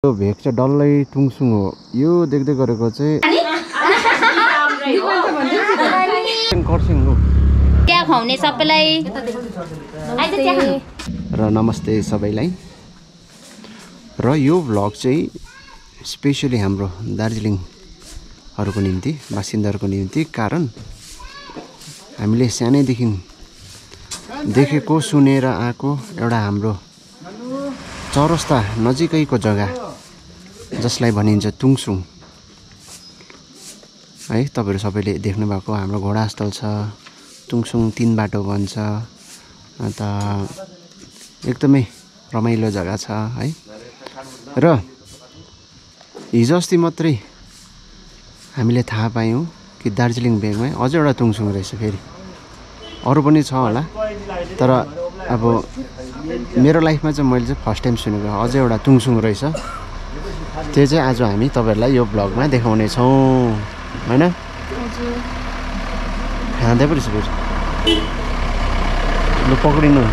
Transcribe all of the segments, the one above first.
यो भेक चाहिँ डल्लै टुङसुङ हो। यो देख्दै गरेको चाहिँ खरसाङ हो। त्यहाँ खुवाउने सबैलाई र नमस्ते सबैलाई। र यो भ्लग चाहिँ स्पेसली हाम्रो दार्जिलिङहरूको निम्ति बासिन्दाहरूको निम्ति, कारण हामीले सानैदेखि देखेको सुनेर आएको एउटा हाम्रो चौरस्ता नजिकैको जग्गा जसलाई भनिन्छ तुङसुङ है। तपाईहरु सबैले देख्नु भएको हाम्रो घोडास्थल छ, तुङसुङ 3 बाटो भन्छ। अन्त एकदमै रमाइलो जग्गा छ है। र हिजो अस्ति मात्रै हामीले थाहा पायौं कि दार्जिलिङ भेगमै अझै एउटा तुङसुङ रहेछ। फेरि अरु पनि छ होला, तर अब मेरो लाइफमा चाहिँ मैले चाहिँ फर्स्ट टाइम सुनेको अझै एउटा तुङसुङ रहेछ। त्यो चाहिँ आज हामी तपाईहरुलाई यो भ्लगमा देखाउने छौं हैन। हजुर खाँदै पनि छु फेरि ल पक्रिनु।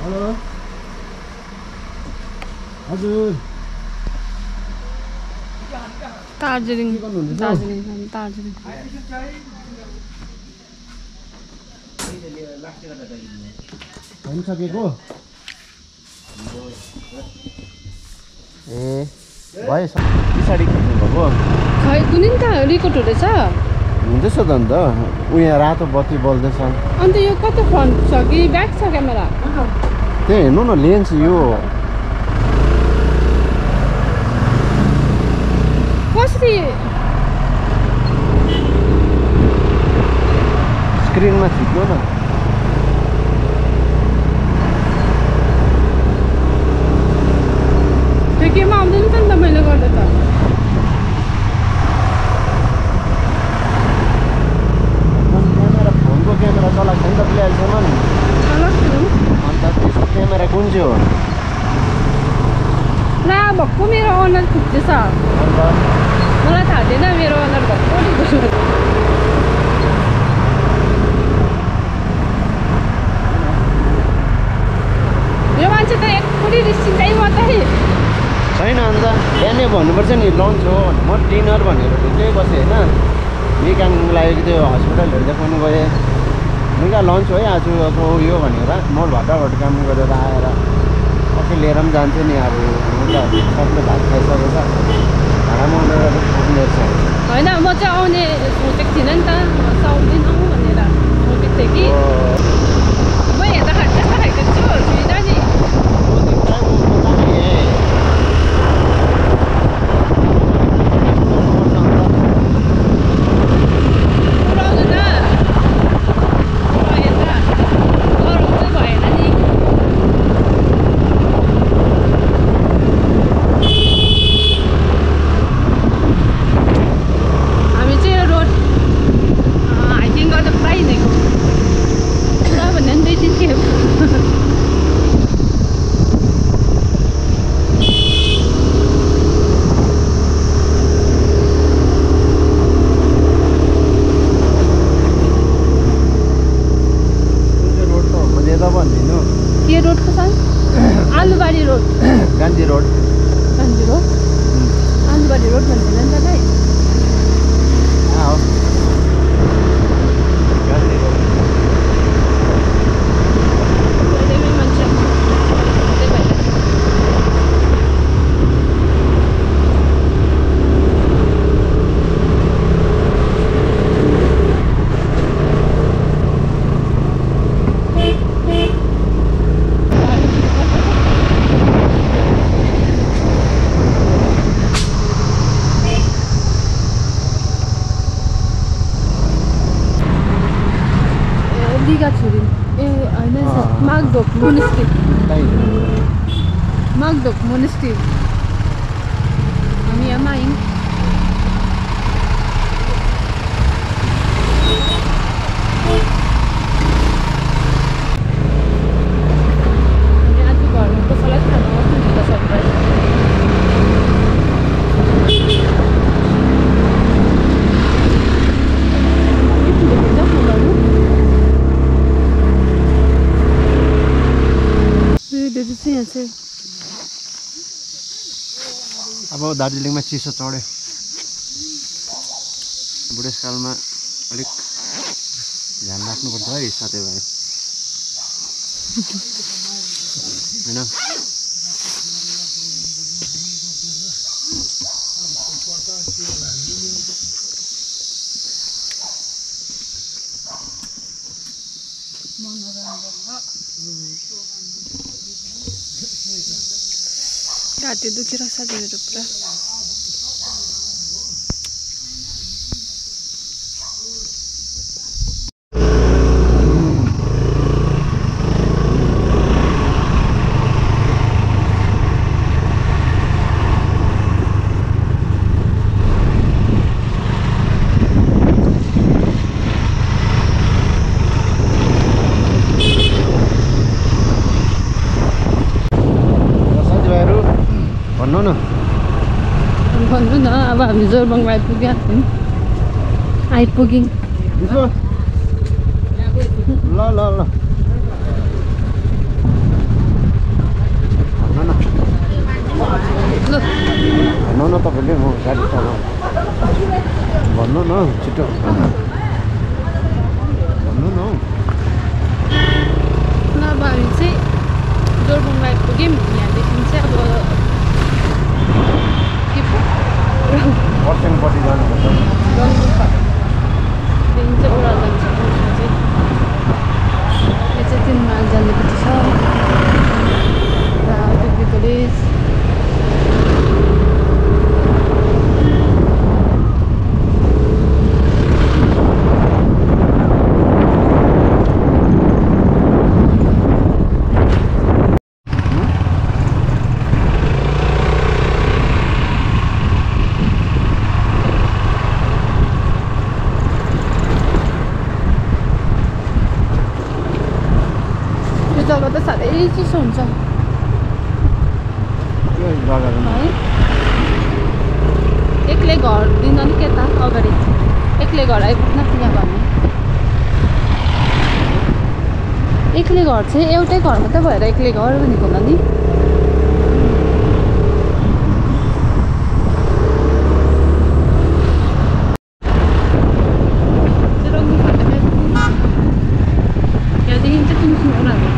हेलो हजुर दार्जिलिङ भनिसकेको ए भयो पछाडि खिच्नुभएको खै कुनै त रेकर्ड हुँदैछ हुँदैछ त। अन्त उ यहाँ रातो बत्ती बल्दैछ। अन्त यो कता फ्रन्ट छ कि ब्याक छ क्यामेरा? त्यही हेर्नु न लेन्स यो कसरी स्क्रिनमा खिच्नु न। त्यो केमा आउँदैन नि त मैले गर्दा त। क्यामेरा फोनको क्यामेरा चलाएको छैन त अहिलेसम्म। अन्त त्यसको क्यामेरा कुन चाहिँ हो? ला भक्कु मेरो अनुहार खिच्दैछ। अन्त मलाई थाहा थिएन मेरो अनुहार भक्कु खिच्दैछ। यो मान्छे त एकचोटि रिसिँदै मात्रै छैन। अन्त बिहानै भन्नुपर्छ नि लन्च हो, म डिनर भनेर ढुक्कै बसेँ होइन। निकाल्नु लागेको त्यो हस्पिटलहरू देखाउनु गएँ। निका लन्च है आजको यो भनेर म भटाभट काम गरेर आएर पक्कै लिएर पनि जान्थेँ नि। अब सबले भात खाइसकेको छ, भाडामा उनीहरू पुग्ने छ होइन। म चाहिँ आउने सोचेको थिइनँ नि त, आउँदिनँ भनेर सोचेको थिएँ कि। म हेर्दाखेरि त्यस्तो खाइको छु छुइनँ नि। के रोडको छ? Alubari road, Gandhi road. Gandhi road, Alubari road भन्दैन नि त भाइ। गान्धी रोड कहिलेमै मान्छे त्यही भएर दिघा छोरी ए होइन मागधोक मोनेस्ट्री, मागधोक मोनेस्ट्री। हामी यहाँ आयौँ। आज घरमा कसैलाई खाना आउँछ सरप्राइज। दिएपछि यहाँ चाहिँ अब दार्जिलिङमा चिसो चढ्यो बुढेसकालमा अलिक ध्यान राख्नुपर्छ है साथीभाइ हैन घाँटी दुखिरहेको छ मेरो पुरा भन्नु न भन्नु न अब हामी जोरबङ्गला आइपुग्यौँ ल ल ल भन्नु न तपाईँले म गाडी चलाउँ भन्नु न छिटो भन्नु न ल अब हामी चाहिँ जोरबङ्गला आइपुग्यौँ यहाँदेखि चाहिँ अब पर्सेन्टपट्टि जानुपर्छ रङ्गुपादेखि चाहिँ ओह्राल जान्छ यो चाहिँ 3 माइल जाने बित्ति छ डिग्री कलेज जग्गा त साह्रै चिसो हुन्छ यो जग्गा है एक्लै घर दिन नि के त अगाडि एक्लै घर आइपुग्न यहाँ भन्ने एक्लै घर चाहिँ एउटै घर मात्रै भएर एक्लै घर भनेको होला नि यहाँदेखि चाहिँ तुमसुङ ओह्रालो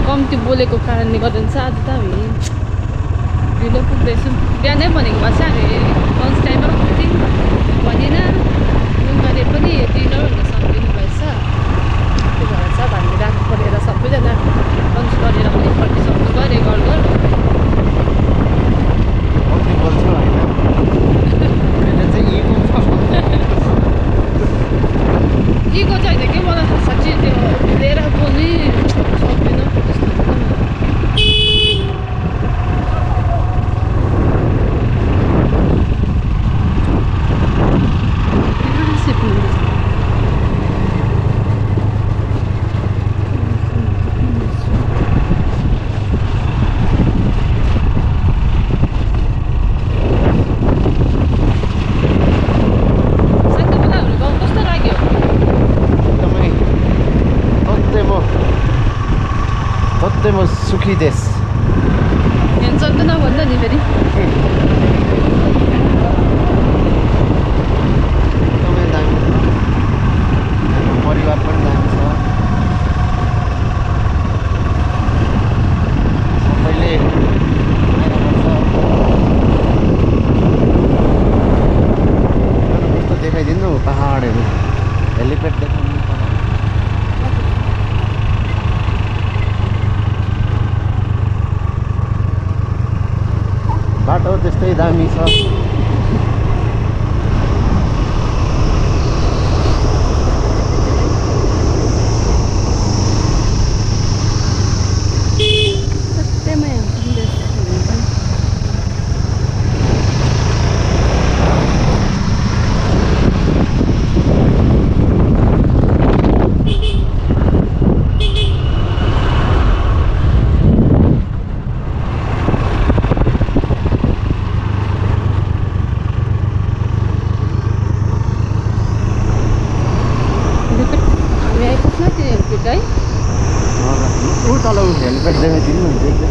कम्ती बोलेको कारणले गर्दा चाहिँ आज त हामी ढिलो पुग्दैछौँ बिहानै भनेको भए चाहिँ हामी लन्च टाइममा पुग्थ्यौँ भनेन उनीहरूले पनि डिनर हुन सक्दिनु भएछ त्यो भएर चाहिँ हामी राख्नु परेर सबैजना लन्च गरेर पनि फर्किसक्नु गरे घर इको चाहिँ होइन कि मलाई साँच्ची त्यो लिएर बोल्नै सक्दिनँ सुखी देश यहाँ चल्दैन भन्दा नि फेरि एकदमै दामी परिवार पनि दामी छ सबैले कस्तो देखाइदिनु पहाडहरू हेलिप्याड देखाउनु बाटो त्यस्तै दामी छ ऊ तल हेलिप्याड देखाइदिनु न देख्दै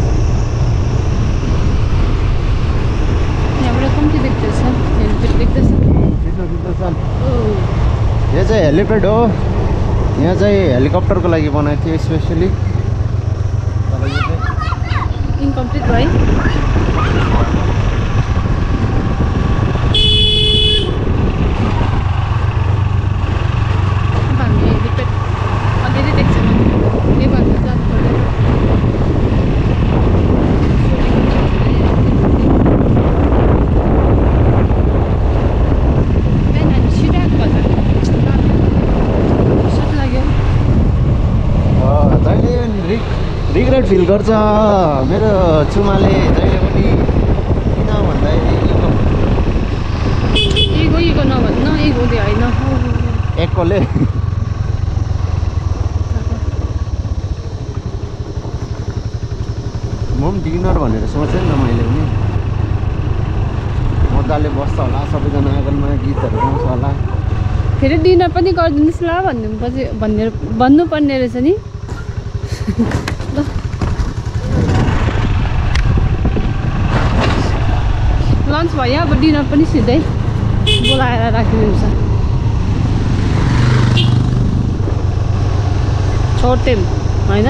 यहाँबाट कम्ती देख्दैछ हेलिप्याड देख्दैछ यो चाहिँ हेलिप्याड हो यहाँ चाहिँ हेलिकप्टरको लागि बनाएको थियो स्पेसली तर यो चाहिँ इन्कम्प्लिट भयो हामी हेलिप्याड अलिअलि देख्छौँ के भन्नु जानु पर्यो रिग्रेट फिल गर्छ मेरो चुमाले जहिले पनि किन भन्दाखेरि इगो नभन्नु इगोले होइन एकले म पनि डिनर भनेर सोचेँ नि त मैले पनि मजाले बस्छ होला सबैजना आँगनमा गीतहरू गाउँछ होला फेरि डिनर पनि गरिदिनुहोस् ल भन्नुपर्ने रहेछ नि ल लन्च भयो अब डिनर पनि सिधै बोलाएर राखिदिन्छ छोटेम होइन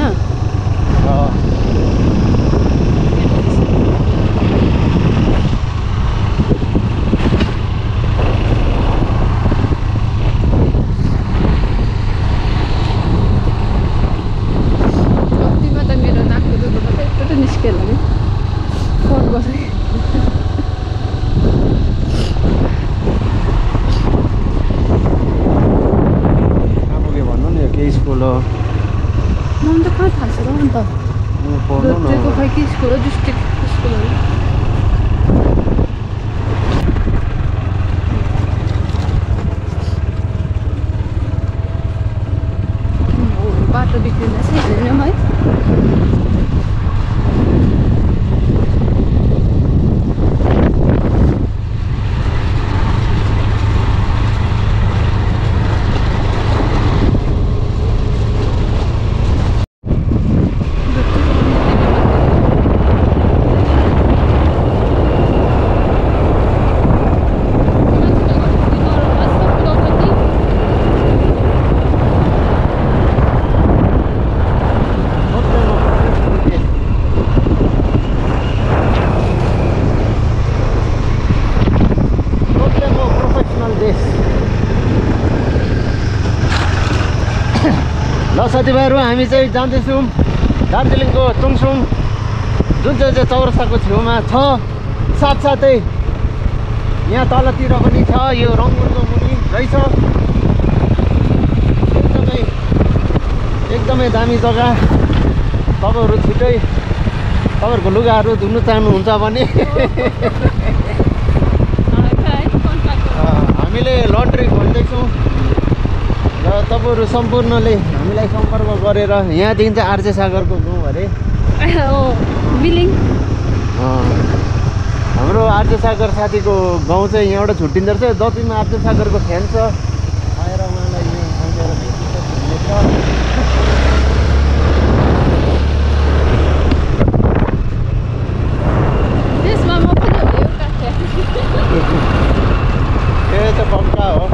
निस्केल नि फोन गरेँ कहाँ पुग्यो भन्नु नि के स्कुल हो मलाई त कहाँ थाहा छ र अन्त लोत्रेको खै के स्कुल हो डिस्ट्रिक्ट स्कुलहरू बाटो बिग्रिँदा चाहिँ हेर्दैनौँ है ल साथीभाइहरू हामी चाहिँ जाँदैछौँ दार्जिलिङको तुङसुङ जुन चाहिँ चौरस्ताको छेउमा छ साथसाथै यहाँ तलतिर पनि छ यो रङ्गुनको मुनि रहेछ एकदमै दामी जग्गा तपाईँहरू छिटै तपाईँहरूको लुगाहरू धुनु चाहनुहुन्छ भने हामीले लन्ड्री खोल्दैछौँ र तपाईँहरू सम्पूर्णले हामीलाई सम्पर्क गरेर यहाँदेखि चाहिँ आर्चे सागरको गाउँ अरे बिलिङ हाम्रो आर्चे सागर साथीको गाउँ चाहिँ यहाँबाट छुट्टिँदो रहेछ जतिमा आर्चे सागरको फ्यान छ आएर उहाँलाई यहाँ सम्झेर त्यसमा म पनि हो एउटा त्यो चाहिँ पक्का हो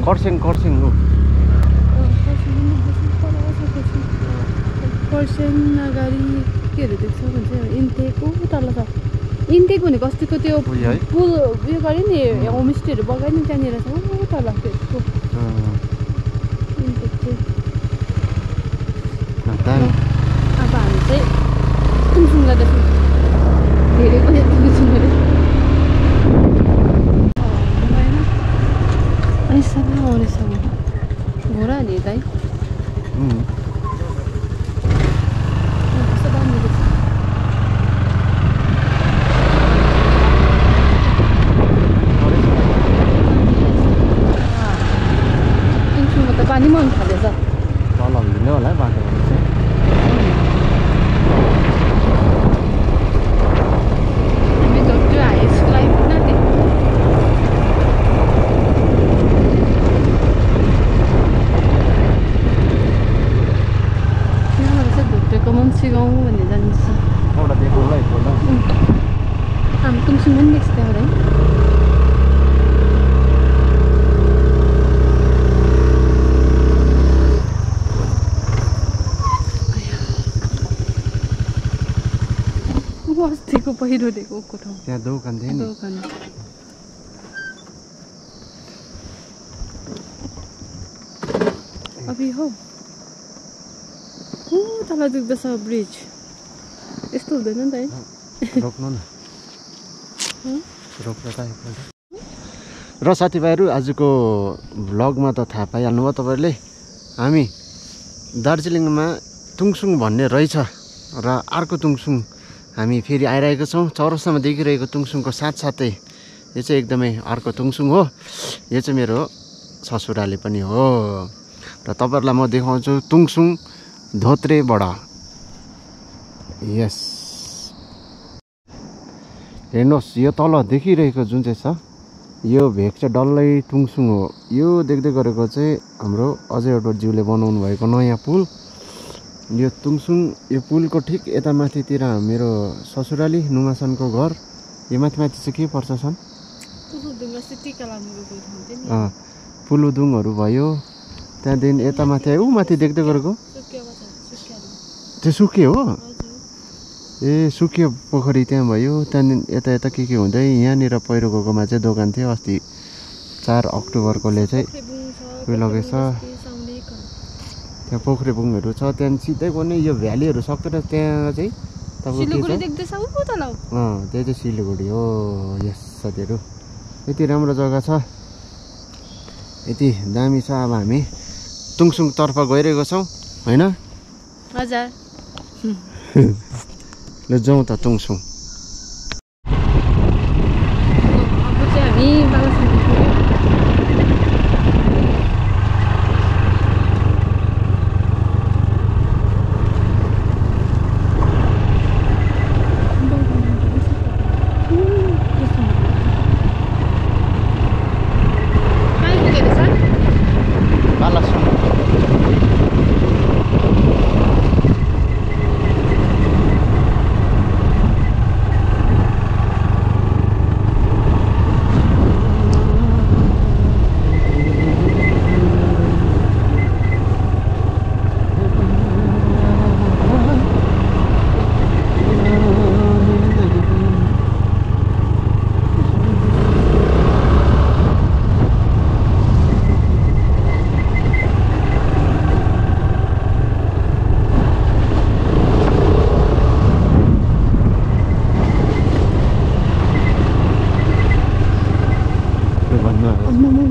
खरसाङ हो खरसाङ अगाडि केहरू देख्छ भन्छ इन्टेक तल छ इन्टेक भनेको अस्तिको त्यो उयो है? पुल उयो गऱ्यो नि होमस्टेहरू बगायो नि त्यहाँनिर छ तल त्यसको इन्टेक चाहिँ दामी अब हामी चाहिँ तुङसुङ जाँदैछौँ धेरै पनि तुङसुङ गऱ्यो अनि सबै आउँदैछ घोडा नि दाइ कस्तो दामी रहेछ तुङसुङमा त पानी पनि आउनु थालेछ तल हिँड्यो होला बाटो हामी झट्टो हाई स्कुल आइपुग्न थिएँ यहाँबाट चाहिँ धुप्रेको मन्सी गाउँ भन्ने जान्छ एउटा देखौँ होला एकपल्ट हामी तुङसुङ पनि देख्छ त्यहाँबाट है अस्तिको पहिरो दिएको ठाउँ त्यहाँ दोकान थियो नि दोकान अभि हो तल देख्दैछ ब्रिज यस्तो हुँदैन नि त है रोक्नु न रोक्छ त एकपल्ट र साथीभाइहरू आजको भ्लगमा त थाहा पाइहाल्नु भयो तपाईँहरूले हामी दार्जिलिङमा तुङसुङ भन्ने रहेछ र अर्को तुङसुङ हामी फेरि आइरहेको छौँ चौरस्तामा देखिरहेको तुङसुङको साथसाथै यो चाहिँ एकदमै अर्को तुङसुङ हो यो चाहिँ मेरो ससुराली पनि हो र तपाईँहरूलाई म देखाउँछु तुङसुङ धोत्रेबाट यस हेर्नुहोस् यो तल देखिरहेको जुन चाहिँ छ यो भेग चाहिँ डल्लै तुङसुङ हो यो देख्दै गरेको चाहिँ हाम्रो अजय अडवटज्यूले बनाउनु भएको नयाँ पुल यो तुङसुङ यो पुलको ठिक यता माथितिर मेरो ससुराली नुमासनको घर यो माथि माथि चाहिँ के पर्छ छन् पुलुदुङहरू भयो त्यहाँदेखि यता माथि ऊ माथि देख्दै गरेको त्यो सुक्यो हो ए सुक्यो पोखरी त्यहाँ भयो त्यहाँदेखि यता यता के हुँदै यहाँनिर पहिरो गएकोमा चाहिँ दोकान थियो अस्ति 4 अक्टोबरकोले चाहिँ उयो लगेछ त्यहाँ पोखरेबुङहरू छ त्यहाँदेखि सिधै गयो नि यो भ्यालीहरू सकेर त्यहाँ चाहिँ तपाईँको त्यही चाहिँ सिलगढी हो यस साथीहरू यति राम्रो जग्गा छ यति दामी छ अब हामी तुङसुङतर्फ गइरहेको छौँ होइन हजुर ल जाउँ त तुङसुङ अब चाहिँ हामी बालासन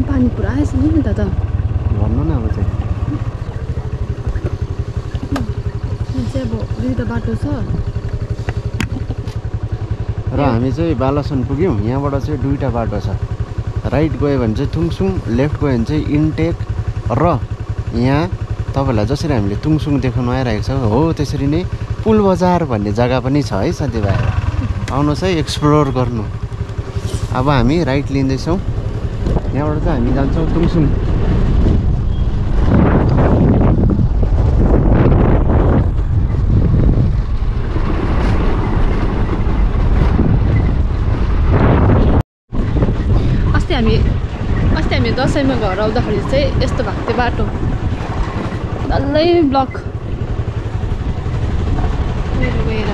पानी पुरा आएछ नि दादा भन्नु न अब चाहिँ अब दुईवटा बाटो छ र हामी चाहिँ बालासन पुग्यौँ यहाँबाट चाहिँ दुईवटा बाटो छ राइट गयो भने चाहिँ तुङसुङ लेफ्ट गयो भने चाहिँ इन्टेक र यहाँ तपाईँलाई जसरी हामीले तुङसुङ देखाउनु आइरहेको छ हो त्यसरी नै पुल बजार भन्ने जग्गा पनि छ है साथीभाइहरू आउनुहोस् है एक्सप्लोर गर्नु अब हामी राइट लिँदैछौँ यहाँबाट चाहिँ हामी जान्छौँ तुङसुङ अस्ति हामी दसैँमा घर आउँदाखेरि चाहिँ यस्तो भएको थियो बाटो डल्लै ब्लक गएर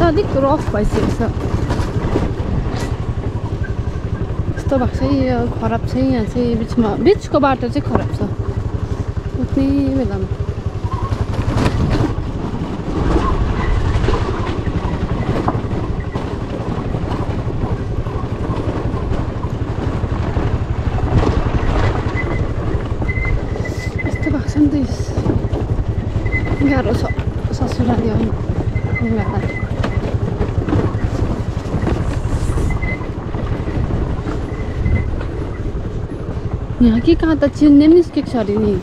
चाहिँ अलिक रफ भइसकेको छ यस्तो भएको छ यो खराब छ यहाँ चाहिँ बिचको बाटो चाहिँ खराब छ उठ्ने बेलामा गाह्रो छ ससुराली आउनु यहाँ के कहाँ त चिन्ने पनि निस्केको छ अरे नि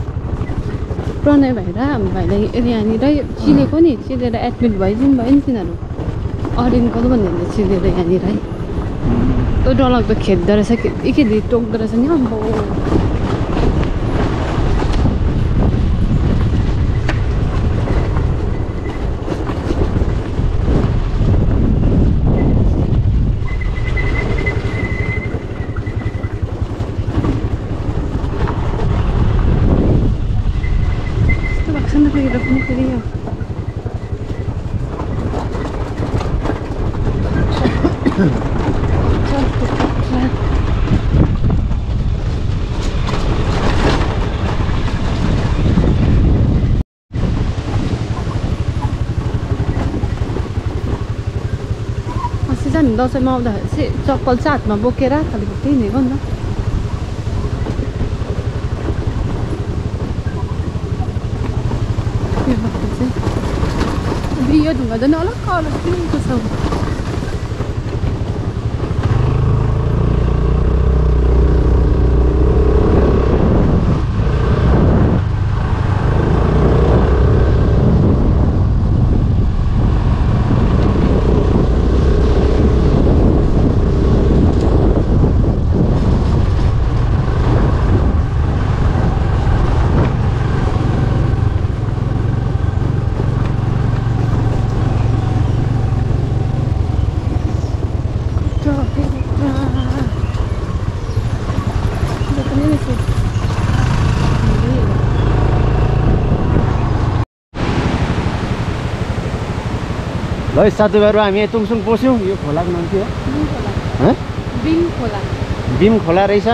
प्रणय भएर हाम्रो भाइलाई यहाँनिर चिलेको नि चिलेर एडमिट भइदिनु भयो नि तिनीहरू अरेन्कल भन्नेहरूले चिलेर यहाँनिर है त्यो डरलाग्दो खेद्दो रहेछ के टोक्दो रहेछ नि अम्बो हामी दसैँमा आउँदाखेरि चाहिँ चप्पल चाहिँ हातमा बोकेर खालि त्यही हिँडेको नि त यो ढुङ्गा झन् अलग अलग किनेको छ ल साथीभाइहरू हामी तुङसुङ पस्यौँ यो खोलाको नाम के हो बिम खोला रहेछ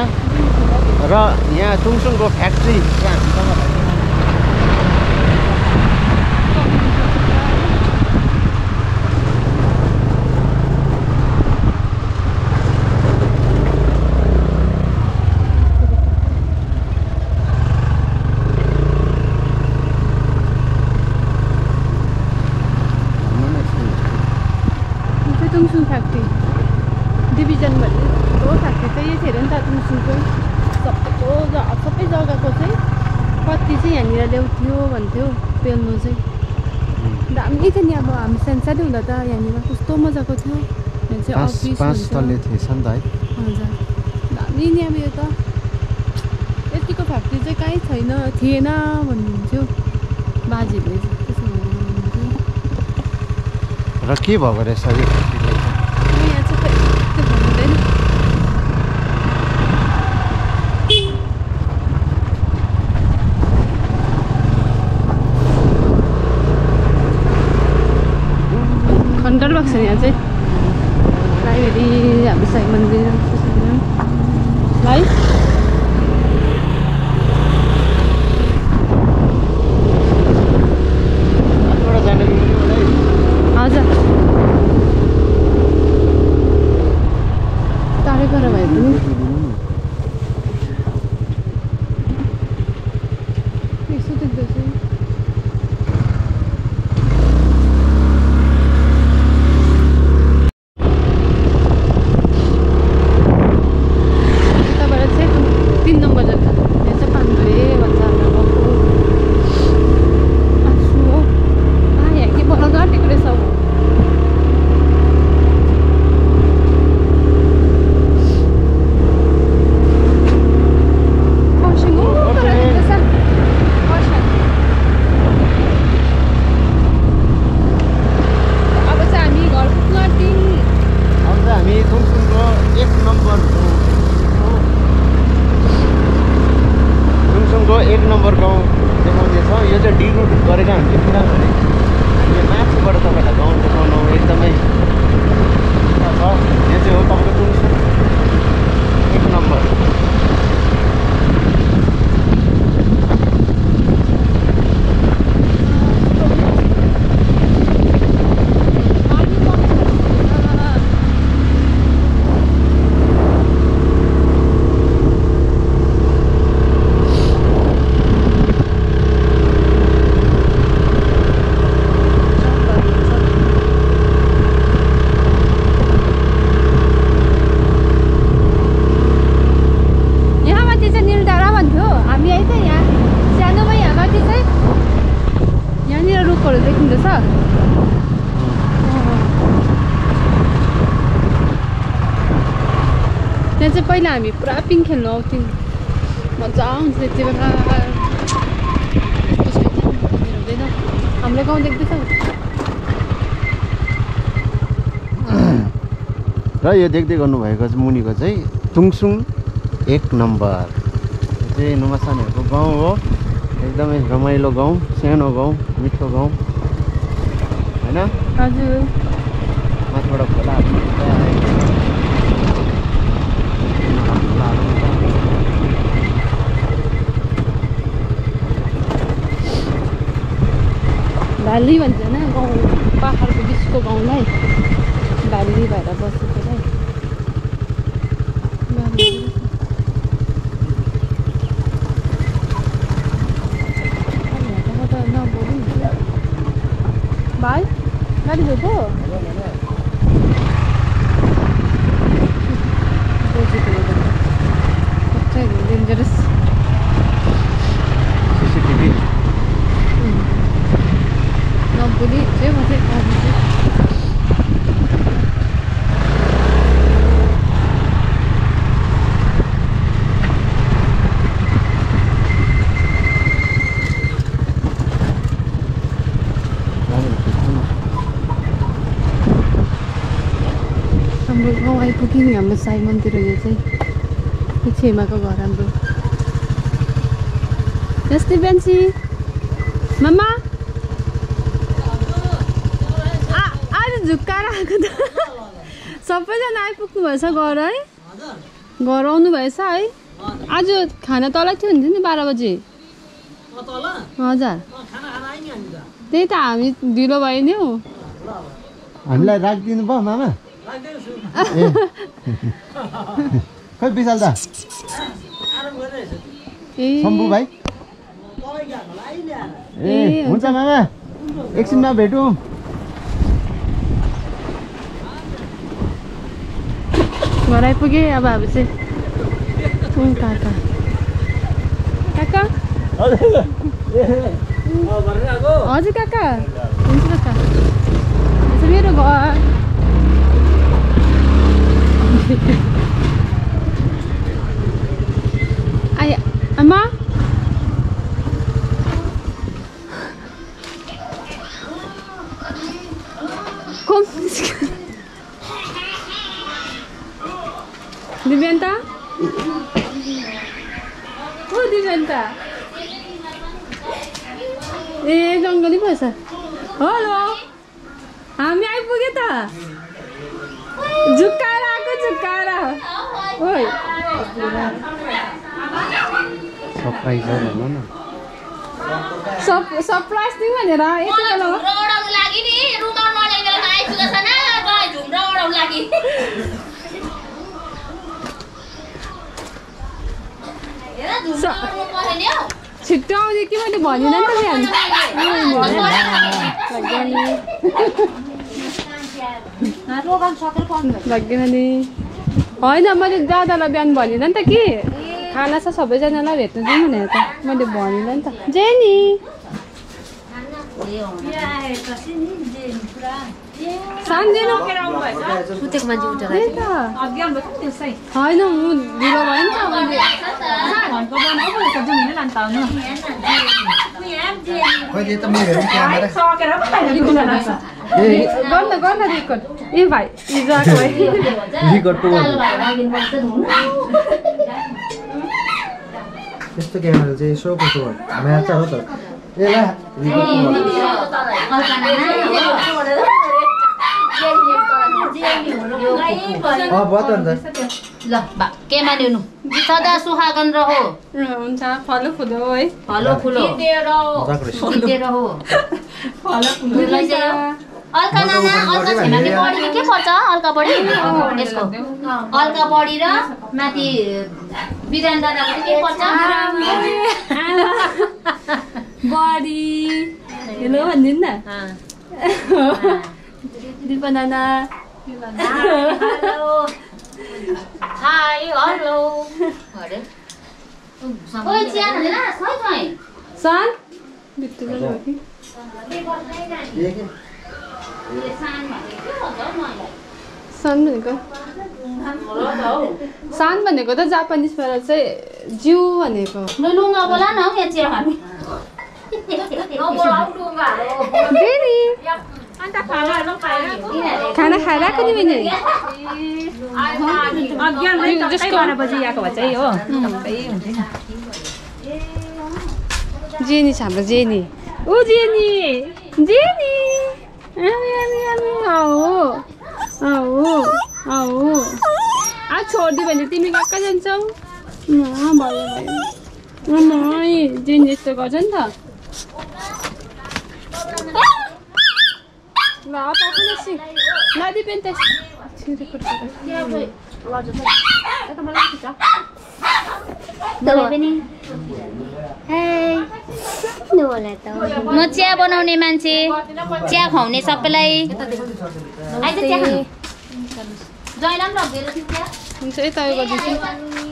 र यहाँ तुङसुङको फ्याक्ट्री तुङसुङ फ्याक्ट्री डिभिजन भन्ने ठुलो फ्याक्ट्री चाहिँ यही थियो अरे नि त तुङसुङको सबै जग्गाको चाहिँ कति चाहिँ यहाँनिर ल्याउँथ्यो भन्थ्यो पेल्नु चाहिँ दामी थियो नि अब हामी सानो हुँदा त यहाँनिर कस्तो मजाको थियो यहाँ चाहिँ अफिस पाँच तल्ले थिएछ नि त है हजुर दामी नि अब यो त यतिको फ्याक्ट्री चाहिँ कहीँ छैन थिएन भन्नुहुन्थ्यो बाजेहरूले त्यसो भन्नुहुन्थ्यो र के भएको रहेछ यो यहाँ चाहिँ त्यो भन्नुहुँदैन खण्डर भएको छ यहाँ चाहिँ लाइब्रेरी हाम्रो साई मन्दिर है हजुर टाढै पर भए पनि यसो देख्दैछ त्यहाँ चाहिँ पहिला हामी पुरा पिङ खेल्नु आउँथ्यौँ मजा आउँछ त्यति बेला हुँदैन हाम्रो गाउँ देख्दैछ र यो देख्दै गर्नुभएको चाहिँ मुनिको चाहिँ तुङसुङ 1 नम्बर यो चाहिँ नुमासानेहरूको गाउँ हो एकदमै रमाइलो गाउँ सानो गाउँ मिठो गाउँ होइन हजुर माथिबाट खोलाहरू भ्याली भन्छ होइन गाउँ पाहाडको बिचको गाउँलाई भ्याली भएर बसेकोलाई भाइ गाडी धोको डेन्जरस सिसिटिभी नबोली चाहिँ म चाहिँ हाम्रो गाउँ आइपुग्यो नि हाम्रो साई मन्दिर यो चाहिँ यो छेमाको घर हाम्रो जस्तै बेन्सी मम्मा आज झुक्काएर आएको त सबैजना आइपुग्नु भएछ घर है घर आउनु भएछ है आज खाना तल थियो नि 12 बजे हजुर त्यही त हामी ढिलो भयो नि हौ हामीलाई राखिदिनु भयो मामा खै विशाल दा शम्भु भाइ ए हुन्छ मामा एकछिनमा भेटौँ घर आइपुगेँ अब हामी चाहिँ काका काका हजुर काका हुन्छ काका मेरो घर आया आमा दिव्यान्ता हो दिव्यान्ता ए जङ्गली भएछ हेलो हामी आइपुग्यो त झुक्काएर आएको झुक्काएर ओइ सरप्राइज हो भन्नु न सरप्राइज दिउँ भनेर यति बेला लागि नि रुमाल नल्याइ बेलामा आइपुगेछ न गए झुम्रो ओडाउन लागि हेर झुम्रो ओडाउनु पर्यो नि हौ छिट्टो आउने कि मैले भनिनँ नि त बिहान लाग्दैन नि होइन मैले दादालाई बिहान भनिनँ नि त कि खाना छ सबैजनालाई भेट्नु जाउँ भनेर त मैले भनिनँ नि त जेनी सानजेनो सुतेको मान्छे उठेर होइन म ढिलो भयो नि त गर्न रेकर्ड ए भाइ हिजो आएको भाइ यस्तो क्यामेरा चाहिँ यसो कसो म्याच हो त ए ला ल के मान्नु सदा सुहागन रहो हुन्छ फलो फुलो है फलो फुलो रहो अलका नाना अलका छेमाले बढी के पर्छ अलका बढी यसको अलका बढी र माथि बिरान दादाको के पर्छ बढी हेलो भनिदिनु न दिपा नाना हेलो हाय हेलो अरे ओइ चिया खाँदैन सही सन बित्ति जानु कि सान भनेको सान भनेको त जापानिजबाट चाहिँ जिउ भनेको लुङ्गा बोला न हौ यहाँ चिया खानु खाना खाएर आएको नि मैले जसको 12 बजे आएको भए चाहिँ हो जेनी छ हाम्रो जेनी ओ जेनी जेनी आ छोडिदियो भने तिमी कहाँ जान्छौ भयो भयो जेनी यस्तो गर्छ नि त ल नदी पेन त म चिया बनाउने मान्छे चिया खुवाउने सबैलाई आइज चिया खानु जैला पनि लगिदिएर चिया हुन्छ यता उयो गरिदिन्छु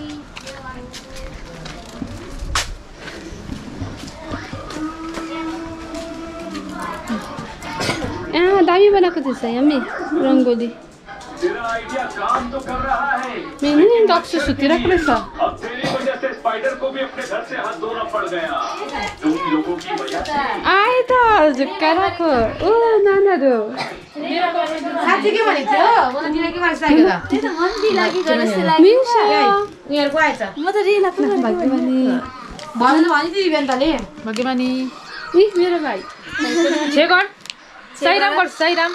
दामी बनाएको थिएछ यम्मी रङ्गोली मैंने डॉक्टर सुती रख रहा था आए त झुक्का राखो ओ नानाहरु साथी के भनेको थियो म त दिला के मार्छ लाग्यो त त्यो त मन्दी लागि जस्तो लाग्यो मिल्छ उनीहरुको आएछ म त रिला पनि भाग्यमानी भन्नु भनि दिदी बेन्ताले भाग्यमानी इ मेरो भाइ छेगर साइराम गर्छ साइराम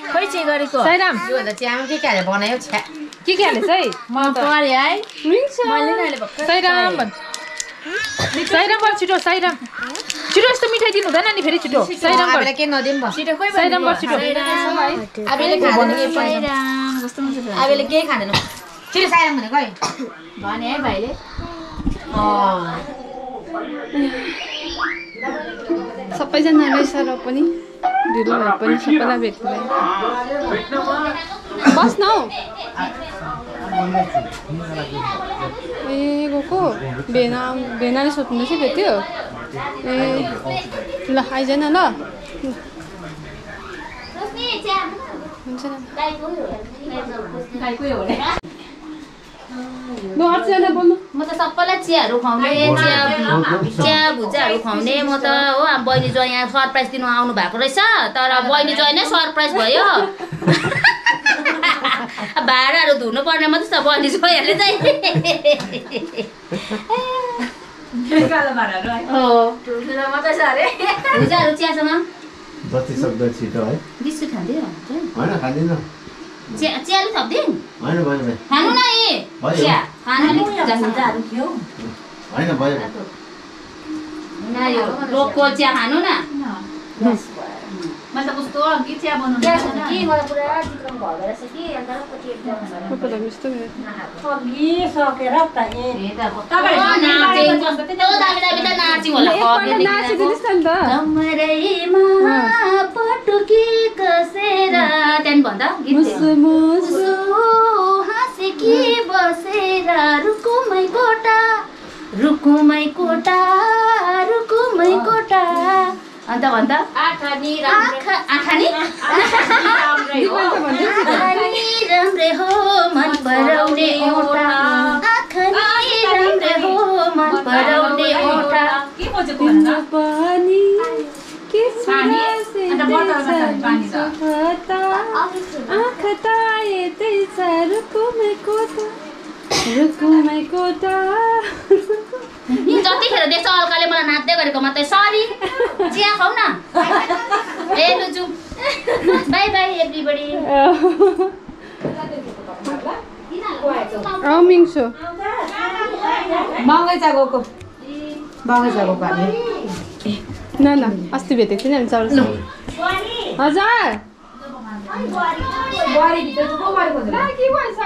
खै चाहिँ गरेको साइराम यो भन्दा चियामा के हालेर बनायो छ्या के हालेछ है म परे है मिल्छ मैले नले भक्क साइराम भन् साइराम गर छिटो साइराम छिटो यस्तो मिठाई दिनु हुँदैन नि फेरि छिटो साइराम गर के नदिम भ छिटो खोइ साइराम गर छिटो आबेले खाँदैन साइराम कस्तो हुन्छ आबेले के खाँदैन छिटो साइराम भनेको है भने है भाइले सबैजनालाई सर पनि ढिलो भए पनि सबैलाई भेट्नु बस न हौ ए गएको भेनाले सोध्नु चाहिँ भेट्यो ए ल आइज न ल हुन्छ ल अर्चना बोल्नु म त सबैलाई चियाहरू खुवाउने चिया भुजाहरू खुवाउने म त हो बहिनी जोइ यहाँ सरप्राइज दिनु आउनु भएको रहेछ तर बहिनी जोइ नै सरप्राइज भयो भाँडाहरू धुनु पर्ने मात्रै छ बहिनी जोइहरूले चाहिँ भुजाहरू चियासँग जति सक्दो छिटो है बिस्कुट खाँदै होइन खाँदिन चियाले थप्दिन् होइन भयो भयो खानु न ए चिया खानु होइन भयो रोगको चिया खानु न मैले त कस्तो अघि चिया बनाउनु कि मलाई पुरा चित्रम भयो रहेछ कि अन्त पछि एकदम पटुकी कसेर त्यहाँदेखि भन्दा हाँसेकी बसेर रुकुमै कोटा रुकुमै कोटा रुकुमै कोटा अन्त भन्दा आखानी राम्रे हो मन पराउने ओटा आखानी राम्रे हो मन पराउने ओटा पानी जतिखेर देख्छ अल्काले मलाई नाच्दै गरेको मात्रै सरी चिया खाऊ न ए लुजु बाई बाई एभ्रीबडी मिङ्सो बगैँचा गएको हामी न अस्ति भेटेको थिएँ नि हामी चौरस्ता हजुर बुहारी भित्र को गरेको के भएछ